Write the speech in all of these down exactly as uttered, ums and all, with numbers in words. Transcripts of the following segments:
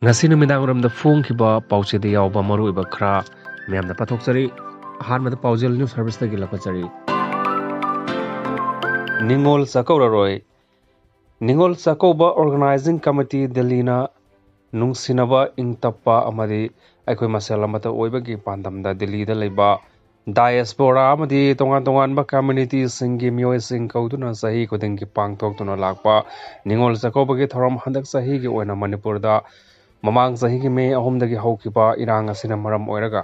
ꯉꯁꯤ ꯅꯨꯃꯤꯗꯥꯡ ꯋꯥꯏꯔꯝꯗ ꯐꯣꯡꯈꯤꯕ ꯄꯥꯎꯆꯦꯗ ꯌꯥꯎꯕ ꯃꯔꯨꯑꯣꯏꯕ ꯈꯔ ꯃꯌꯥꯝꯗ ꯄꯥꯊꯣꯛꯆꯔꯤ꯫ ꯑꯍꯥꯟꯕꯗ ꯄꯥꯎꯖꯦꯜ ꯅ꯭ꯌꯨꯁ ꯁꯔꯚꯤꯁꯇꯒꯤ ꯂꯧꯈꯠꯆꯔꯤ꯫ ꯅꯤꯉꯣꯜ ꯆꯥꯛꯀꯧꯔꯔꯣꯏ꯫ ꯅꯤꯉꯣꯜ ꯆꯥꯛꯀꯧꯕ ꯑꯣꯔꯒꯅꯥꯏꯖꯤꯡ ꯀꯃꯤꯇꯤ ꯗꯤꯜꯂꯤꯅ ꯅꯨꯡꯁꯤꯅꯕ, ꯏꯪ ꯇꯞꯄ ꯑꯃꯗꯤ ꯑꯩꯈꯣꯏ ꯃꯁꯦꯜ ꯑꯃꯠꯇ ꯑꯣꯏꯕꯒꯤ ꯄꯥꯟꯗꯝꯗ ꯗꯤꯜꯂꯤꯗ ꯂꯩꯕ ꯗꯥꯏꯑꯦꯁꯄꯣꯔꯥ ꯑꯃꯗꯤ ꯇꯣꯉꯥꯟ ꯇꯣꯉꯥꯟꯕ ꯀꯝꯃ꯭ꯌꯨꯅꯤꯇꯤꯁꯤꯡꯒꯤ ꯃꯤꯑꯣꯏꯁꯤꯡ ꯀꯧꯗꯨꯅ ꯆꯍꯤ ꯈꯨꯗꯤꯡꯒꯤ ꯄꯥꯡꯊꯣꯛꯇꯨꯅ ꯂꯥꯛꯄ ꯅꯤꯉꯣꯜ ꯆꯥꯛꯀꯧꯕꯒꯤ ꯊꯧꯔꯝ ꯍꯟꯗꯛ ꯆꯍꯤꯒꯤ ꯑꯣꯏꯅ ꯃꯅꯤꯄꯨꯔꯗ ꯃꯃꯥꯡ ꯆꯍꯤꯒꯤ ꯃꯦ ꯑꯍꯨꯝꯗꯒꯤ ꯍꯧꯈꯤꯕ ꯏꯔꯥꯡ ꯑꯁꯤꯅ ꯃꯔꯝ ꯑꯣꯏꯔꯒ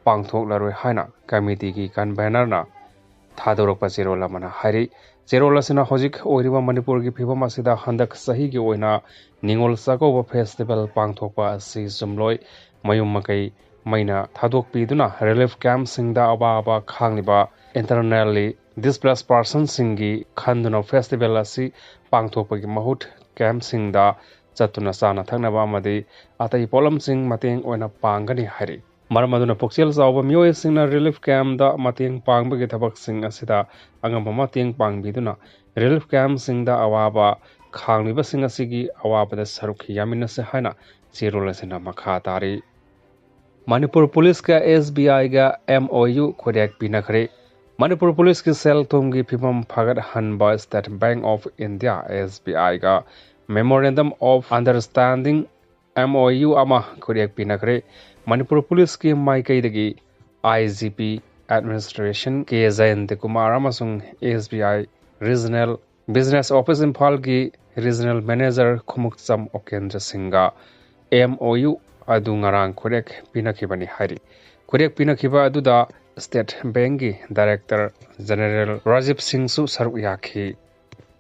ꯄꯥꯡꯊꯣꯛꯂꯔꯣꯏ ꯍꯥꯏꯅ ꯀꯃꯤꯇꯤꯒꯤ ꯀꯟꯚꯦꯅꯔꯅ ꯊꯥꯗꯣꯔꯛꯄ ꯆꯦꯔꯣꯜ ꯑꯃꯅ ꯍꯥꯏꯔꯤ꯫ ꯆꯦꯔꯣꯜ ꯑꯁꯤꯅ ꯍꯧꯖꯤꯛ ꯑꯣꯏꯔꯤꯕ ꯃꯅꯤꯄꯨꯔꯒꯤ ꯐꯤꯕꯝ ꯑꯁꯤꯗ ꯍꯟꯗꯛ ꯆꯍꯤꯒꯤ ꯑꯣꯏꯅ ꯅꯤꯉꯣꯜ ꯆꯥꯛꯀꯧꯕ ꯐꯦꯁꯇꯤꯚꯦꯜ ꯄꯥꯡꯊꯣꯛꯄ ꯑꯁꯤ ꯆꯨꯝꯂꯣꯏ꯫ ꯃꯌꯨꯝ ꯃꯀꯩ ꯃꯩꯅ ꯊꯥꯗꯣꯛꯄꯤꯗꯨꯅ ꯔꯤꯂꯤꯐ ꯀꯦꯝꯞꯁꯤꯡꯗ ꯑꯋꯥꯕ ꯈꯥꯡꯂꯤꯕ ꯏꯟꯇꯔꯅꯦꯜꯂꯤ ꯗꯤꯁꯄ꯭ꯂꯦꯁ ꯄꯥꯔꯁꯟꯁꯤꯡꯒꯤ ꯈꯟꯗꯨꯅ ꯐꯦꯁꯇꯤꯚꯦꯜ ꯑꯁꯤ ꯄꯥꯡꯊꯣꯛꯄꯒꯤ ꯃꯍꯨꯠ ꯀꯦꯝꯞꯁꯤꯡꯗ ꯆꯠꯇꯨꯅ ꯆꯥꯅ ꯊꯛꯅꯕ ꯑꯃꯗꯤ ꯑꯇꯩ ꯄꯣꯠꯂꯝꯁꯤꯡ ꯃꯇꯦꯡ ꯑꯣꯏꯅ ꯄꯥꯡꯒꯅꯤ ꯍꯥꯏꯔꯤ꯫ ꯃꯔꯝ ꯑꯗꯨꯅ ꯄꯨꯛꯆꯦꯜ ꯆꯥꯎꯕ ꯃꯤꯑꯣꯏꯁꯤꯡꯅ ꯔꯤꯂꯤꯐ ꯀꯦꯝꯞꯇ ꯃꯇꯦꯡ ꯄꯥꯡꯕꯒꯤ ꯊꯕꯛꯁꯤꯡ ꯑꯁꯤꯗ ꯑꯉꯝꯕ ꯃꯇꯦꯡ ꯄꯥꯡꯕꯤꯗꯨꯅ ꯔꯤꯂꯤꯐ ꯀꯦꯝꯞꯁꯤꯡꯗ ꯑꯋꯥꯕ ꯈꯥꯡꯂꯤꯕꯁꯤꯡ ꯑꯁꯤꯒꯤ ꯑꯋꯥꯕꯗ ꯁꯔꯨꯛ ꯌꯥꯃꯤꯟꯅꯁꯤ ꯍꯥꯏꯅ ꯆꯦꯔꯣꯜ ꯑꯁꯤꯅ ꯃꯈꯥ ꯇꯥꯔꯤ꯫ ꯃꯅꯤꯄꯨꯔ ꯄꯨꯂꯤꯁꯀ ꯑꯦꯁ B ꯑꯥꯏꯒ M O U ꯈꯨꯗꯦꯛ ꯄꯤꯅꯈ꯭ꯔꯦ꯫ Manipur ꯄꯨꯂꯤꯁꯀꯤ ꯁꯦꯜ ꯊꯨꯝꯒꯤ ꯐꯤꯕꯝ ꯐꯒꯠꯍꯟꯕ State Bank of India, S B I, ꯒ Memorandum of Understanding, M O U, ꯑꯃ ꯈꯨꯗꯦꯛ ꯄꯤꯅꯈ꯭ꯔꯦ꯫ ꯃꯅꯤꯄꯨꯔ ꯄꯨꯂꯤꯁꯀꯤ ꯃꯥꯏꯀꯩꯗꯒꯤ ꯑꯥꯏ ꯖꯤ ꯄꯤ ꯑꯦꯗꯃꯤꯅꯤꯁꯇ꯭ꯔꯦꯁꯟ ꯀꯦ ꯖꯌꯟꯇ ꯀꯨꯃꯥꯔ ꯑꯃꯁꯨꯡ ꯑꯦꯁ ꯕꯤ ꯑꯥꯏ ꯔꯤꯖꯅꯦꯜ ꯕꯤꯖꯤꯅꯦꯁ ꯑꯣꯐꯤꯁ ꯏꯝꯐꯥꯜꯒꯤ ꯔꯤꯖꯅꯦꯜ ꯃꯦꯅꯦꯖꯔ ꯈꯨꯃꯨꯛꯆꯝ ꯑꯣꯀꯦꯟꯗ꯭ꯔ ꯁꯤꯡꯒ ꯑꯦꯝ ꯑꯣ ꯌꯨ ꯑꯗꯨ ꯉꯔꯥꯡ ꯈꯨꯗꯦꯛ ꯄꯤꯅꯈꯤꯕꯅꯤ ꯍꯥꯏꯔꯤ꯫ ꯈꯨꯗꯦꯛ ꯄꯤꯅꯈꯤꯕ ꯑꯗꯨꯗ ꯁ꯭ꯇꯦꯠ ꯕꯦꯡꯒꯤ ꯗꯥꯏꯔꯦꯛꯇꯔ ꯖꯦꯅꯦꯔꯦꯜ ꯔꯥꯖꯤꯕ ꯁꯤꯡꯁꯨ ꯁꯔꯨꯛ ꯌꯥꯈꯤ꯫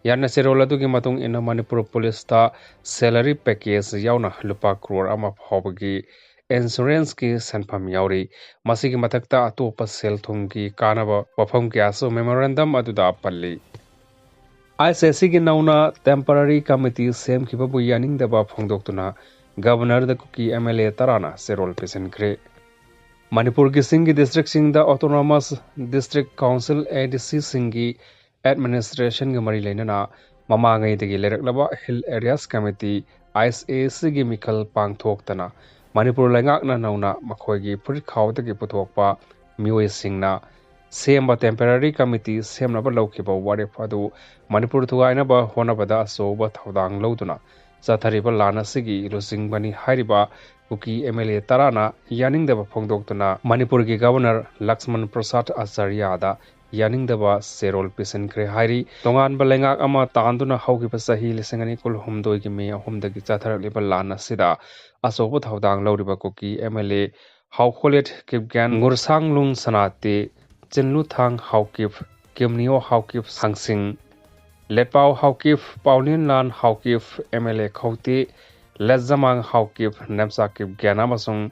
ꯌꯥꯅꯆꯦꯔꯣꯜ ꯑꯗꯨꯒꯤ ꯃꯇꯨꯡ ꯏꯟꯅ ꯃꯅꯤꯄꯨꯔ ꯄꯨꯂꯤꯁꯇ ꯁꯦꯂꯔꯤ ꯄꯦꯀꯦꯖ ꯌꯥꯎꯅ ꯂꯨꯄꯥ ꯀ꯭ꯔꯣꯔ ꯑꯃ ꯐꯥꯎꯕꯒꯤ ꯏꯟꯁꯨꯔꯦꯟꯁꯀꯤ ꯁꯦꯟꯐꯝ ꯌꯥꯎꯔꯤ꯫ ꯃꯁꯤꯒꯤ ꯃꯊꯛꯇ ꯑꯇꯣꯞꯄ ꯁꯦꯜ ꯊꯨꯝꯒꯤ ꯀꯥꯟꯅꯕ ꯋꯥꯐꯝ ꯀꯌꯥꯁꯨ ꯃꯦꯃꯣꯔꯦꯟꯗꯝ ꯑꯗꯨꯗ ꯄꯜꯂꯤ꯫ ꯑꯥꯏ ꯁꯤ ꯑꯦꯁ ꯁꯤꯒꯤ ꯅꯧꯅ ꯇꯦꯝꯄꯔꯔꯤ ꯀꯃꯤꯇꯤ ꯁꯦꯝꯈꯤꯕꯕꯨ ꯌꯥꯅꯤꯡꯗꯕ ꯐꯣꯡꯗꯣꯛꯇꯨꯅ ꯒꯕꯔꯅꯔꯗ ꯀꯨꯀꯤ ꯑꯦꯝ ꯑꯦꯜ ꯑꯦ ꯇꯔꯥꯅ ꯆꯦꯔꯣꯜ ꯄꯤꯁꯤꯟꯈ꯭ꯔꯦ꯫ ꯃꯅꯤꯄꯨꯔꯒꯤ ꯆꯤꯡꯒꯤ ꯗꯤꯁꯇ꯭ꯔꯤꯛꯁꯤꯡꯗ ꯑꯣꯇꯣꯅꯣꯃꯁ ꯗꯤꯁꯇ꯭ꯔꯤꯛ ꯀꯥꯎꯟꯁꯤꯜ, ꯑꯦ ꯗꯤ ꯁꯤꯁꯤꯡꯒꯤ ꯑꯦꯗꯃꯤꯅꯤꯁꯇ꯭ꯔꯦꯁꯟꯒ ꯃꯔꯤ ꯂꯩꯅꯅ ꯃꯃꯥꯡꯉꯩꯗꯒꯤ ꯂꯩꯔꯛꯂꯕ ꯍꯤꯜ ꯑꯦꯔꯤꯌꯥꯁ ꯀꯃꯤꯇꯤ ꯑꯥꯏ ꯑꯦꯁ ꯑꯦ ꯁꯤꯒꯤ ꯃꯤꯈꯜ ꯄꯥꯡꯊꯣꯛꯇꯅ ꯃꯅꯤꯄꯨꯔ ꯂꯩꯉꯥꯛꯅ ꯅꯧꯅ ꯃꯈꯣꯏꯒꯤ ꯐꯨꯔꯤꯠꯈꯥꯎꯗꯒꯤ ꯄꯨꯊꯣꯛꯄ ꯃꯤꯑꯣꯏꯁꯤꯡꯅ ꯁꯦꯝꯕ temporary committee ꯁꯦꯝꯅꯕ ꯂꯧꯈꯤꯕ ꯋꯥꯔꯦꯞ ꯑꯗꯨ ꯃꯅꯤꯄꯨꯔ ꯊꯨꯒꯥꯏꯅꯕ ꯍꯣꯠꯅꯕꯗ ꯑꯆꯧꯕ ꯊꯧꯗꯥꯡ ꯂꯧꯗꯨꯅ ꯆꯠꯊꯔꯤꯕ ꯂꯥꯟ ꯑꯁꯤꯒꯤ ꯂꯨꯆꯤꯡꯕꯅꯤ ꯍꯥꯏꯔꯤꯕ ꯀꯨꯀꯤ ꯑꯦꯝ ꯑꯦꯜ ꯑꯦ ꯇꯔꯥꯅ ꯌꯥꯅꯤꯡꯗꯕ ꯐꯣꯡꯗꯣꯛꯇꯨꯅ ꯃꯅꯤꯄꯨꯔꯒꯤ ꯒꯕꯔꯅꯔ ꯂꯛꯁꯃꯟ ꯄ꯭ꯔꯁꯥꯗ ꯑꯆꯥꯔꯌꯥꯗ ꯌꯥꯅꯤꯡꯗꯕ ꯆꯦꯔꯣꯜ ꯄꯤꯁꯤꯟꯈ꯭ꯔꯦ ꯍꯥꯏꯔꯤ꯫ ꯇꯣꯉꯥꯟꯕ ꯂꯩꯉꯥꯛ ꯑꯃ ꯇꯥꯟꯗꯨꯅ ꯍꯧꯈꯤꯕ ꯆꯍꯤ ꯂꯤꯁꯤꯡ ꯑꯅꯤ ꯀꯨꯟꯍꯨꯝꯗꯣꯏꯒꯤ ꯃꯦ ꯑꯍꯨꯝꯗꯒꯤ ꯆꯠꯊꯔꯛꯂꯤꯕ ꯂꯥꯟ ꯑꯁꯤꯗ ꯑꯆꯧꯕ ꯊꯧꯗꯥꯡ ꯂꯧꯔꯤꯕ ꯀꯨꯀꯤ M L A ꯍꯥꯎꯈꯣꯂꯦꯠ Kipgen, ꯉꯨꯔꯁꯥꯡꯂꯨꯡ ꯁꯅꯥꯇꯦ, ꯆꯤꯟꯂꯨꯊꯥꯡ Haokip, ꯀꯤꯝꯅꯤꯌꯣ Haokip ꯍꯥꯡꯁꯤꯡ, ꯂꯦꯠꯄꯥꯎ Haokip, ꯄꯥꯎꯂꯤꯟꯂꯥꯟ Haokip, M L A ꯈꯧꯇꯦ, ꯂꯦꯠꯖꯃꯥꯡ Haokip, Nemcha Kipgen ꯑꯃꯁꯨꯡ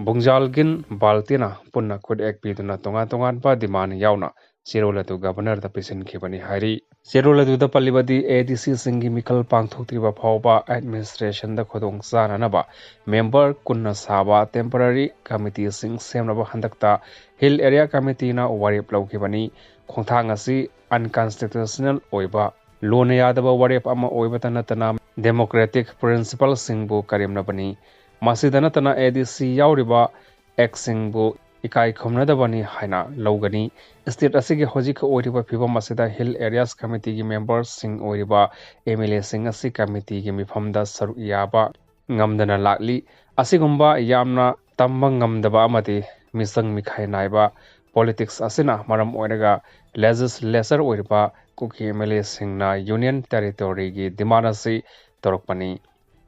ꯕꯨꯡꯖꯥꯜꯒꯤꯟ ꯕꯥꯜꯇꯤꯅ ꯄꯨꯟꯅ ꯈꯨꯠꯌꯦꯛ ꯄꯤꯗꯨꯅ ꯇꯣꯉꯥꯟ ꯇꯣꯉꯥꯟꯕ demand ꯌꯥꯎꯅ ꯆꯦꯔꯣꯜ ꯑꯗꯨ ꯒꯕꯔꯅꯔꯗ ꯄꯤꯁꯤꯟꯈꯤꯕꯅꯤ ꯍꯥꯏꯔꯤ꯫ ꯆꯦꯔꯣꯜ ꯑꯗꯨꯗ ꯄꯜꯂꯤꯕꯗꯤ ꯑꯦ ꯗꯤ ꯁꯤꯁꯤꯡꯒꯤ ꯃꯤꯈꯜ ꯄꯥꯡꯊꯣꯛꯇ꯭ꯔꯤꯕ ꯐꯥꯎꯕ administrationꯗ ꯈꯨꯗꯣꯡ ꯆꯥꯅꯅꯕ member ꯀꯨꯟꯅ ꯁꯥꯕ temporary committeeꯁꯤꯡ ꯁꯦꯝꯅꯕ ꯍꯟꯗꯛꯇ Hill Area Committeeꯅ ꯋꯥꯔꯦꯞ ꯂꯧꯈꯤꯕꯅꯤ꯫ ꯈꯣꯡꯊꯥꯡ ꯑꯁꯤ unconstitutional ꯑꯣꯏꯕ, ꯂꯣꯟꯅ ꯌꯥꯗꯕ ꯋꯥꯔꯦꯞ ꯑꯃ ꯑꯣꯏꯕꯇ ꯅꯠꯇꯅ democratic principleꯁꯤꯡꯕꯨ ꯀꯔꯦꯝꯅꯕꯅꯤ꯫ ꯃꯁꯤꯗ ꯅꯠꯇꯅ ꯑꯦ ꯗꯤ ꯁꯤ ꯌꯥꯎꯔꯤꯕ actꯁꯤꯡꯕꯨ ꯏꯀꯥꯏ ꯈꯨꯝꯅꯗꯕꯅꯤ ꯍꯥꯏꯅ ꯂꯧꯒꯅꯤ꯫ State ꯑꯁꯤꯒꯤ ꯍꯧꯖꯤꯛ ꯑꯣꯏꯔꯤꯕ ꯐꯤꯕꯝ ꯑꯁꯤꯗ Hill Areas Committeeꯒꯤ memberꯁꯤꯡ ꯑꯣꯏꯔꯤꯕ ꯑꯦꯝ ꯑꯦꯜ ꯑꯦꯁꯤꯡ ꯑꯁꯤ committeeꯒꯤ ꯃꯤꯐꯝꯗ ꯁꯔꯨꯛ ꯌꯥꯕ ꯉꯝꯗꯅ ꯂꯥꯛꯂꯤ꯫ ꯑꯁꯤꯒꯨꯝꯕ ꯌꯥꯝꯅ ꯇꯝꯕ ꯉꯝꯗꯕ ꯑꯃꯗꯤ ꯃꯤꯆꯪ ꯃꯤꯈꯥꯏ ꯅꯥꯏꯕ politics ꯑꯁꯤꯅ ꯃꯔꯝ ꯑꯣꯏꯔꯒ legislature ꯑꯣꯏꯔꯤꯕ ꯀꯨꯀꯤ ꯑꯦꯝ ꯑꯦꯜ ꯑꯦꯁꯤꯡꯅ Union Territoryꯒꯤ demand ꯑꯁꯤ ꯇꯧꯔꯛꯄꯅꯤ꯫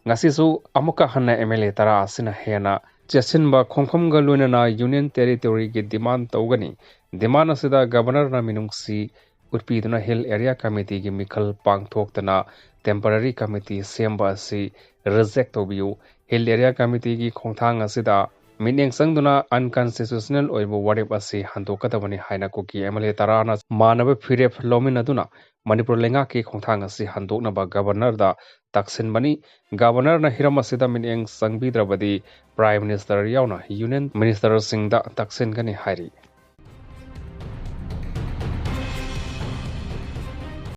ꯉꯁꯤꯁꯨ ꯑꯃꯨꯛꯀ ꯍꯟꯅ ꯑꯦꯝ ꯑꯦꯜ ꯑꯦ ꯇꯔꯥ ꯑꯁꯤꯅ ꯍꯦꯟꯅ ꯆꯦꯠꯁꯤꯟꯕ ꯈꯣꯡꯐꯝꯒ ꯂꯣꯏꯅꯅ Union Territoryꯒꯤ demand ꯇꯧꯒꯅꯤ꯫ Demand ꯑꯁꯤꯗ ꯒꯕꯔꯅꯔꯅ ꯃꯤꯅꯨꯡꯁꯤ ꯎꯠꯄꯤꯗꯨꯅ Hill Area Committeeꯒꯤ ꯃꯤꯈꯜ ꯄꯥꯡꯊꯣꯛꯇꯅ temporary committee ꯁꯦꯝꯕ ꯑꯁꯤ reject ꯇꯧꯕꯤꯌꯨ꯫ Hill Area Committeeꯒꯤ ꯈꯣꯡꯊꯥꯡ ꯑꯁꯤꯗ ꯃꯤꯠꯌꯦꯡ ꯆꯪꯗꯨꯅ unconstitutional ꯑꯣꯏꯕ ꯋꯥꯔꯦꯞ ꯑꯁꯤ ꯍꯟꯗꯣꯛꯀꯗꯕꯅꯤ ꯍꯥꯏꯅ ꯀꯨꯀꯤ ꯑꯦꯝ ꯑꯦꯜ ꯑꯦ ꯇꯔꯥꯅ ꯃꯥꯟꯅꯕ ꯐꯤꯔꯦꯞ ꯂꯧꯃꯤꯟꯅꯗꯨꯅ ꯃꯅꯤꯄꯨꯔ ꯂꯩꯉꯥꯛꯀꯤ ꯈꯣꯡꯊꯥꯡ ꯑꯁꯤ ꯍꯟꯗꯣꯛꯅꯕ ꯒꯕꯔꯅꯔꯗ ꯇꯛꯁꯤꯟꯕꯅꯤ꯫ ꯒꯕꯔꯅꯔꯅ ꯍꯤꯔꯝ ꯑꯁꯤꯗ ꯃꯤꯠꯌꯦꯡ ꯆꯪꯕꯤꯗ꯭ꯔꯕꯗꯤ Prime Minister ꯌꯥꯎꯅ Union Ministerꯁꯤꯡꯗ ꯇꯛꯁꯤꯟꯒꯅꯤ ꯍꯥꯏꯔꯤ꯫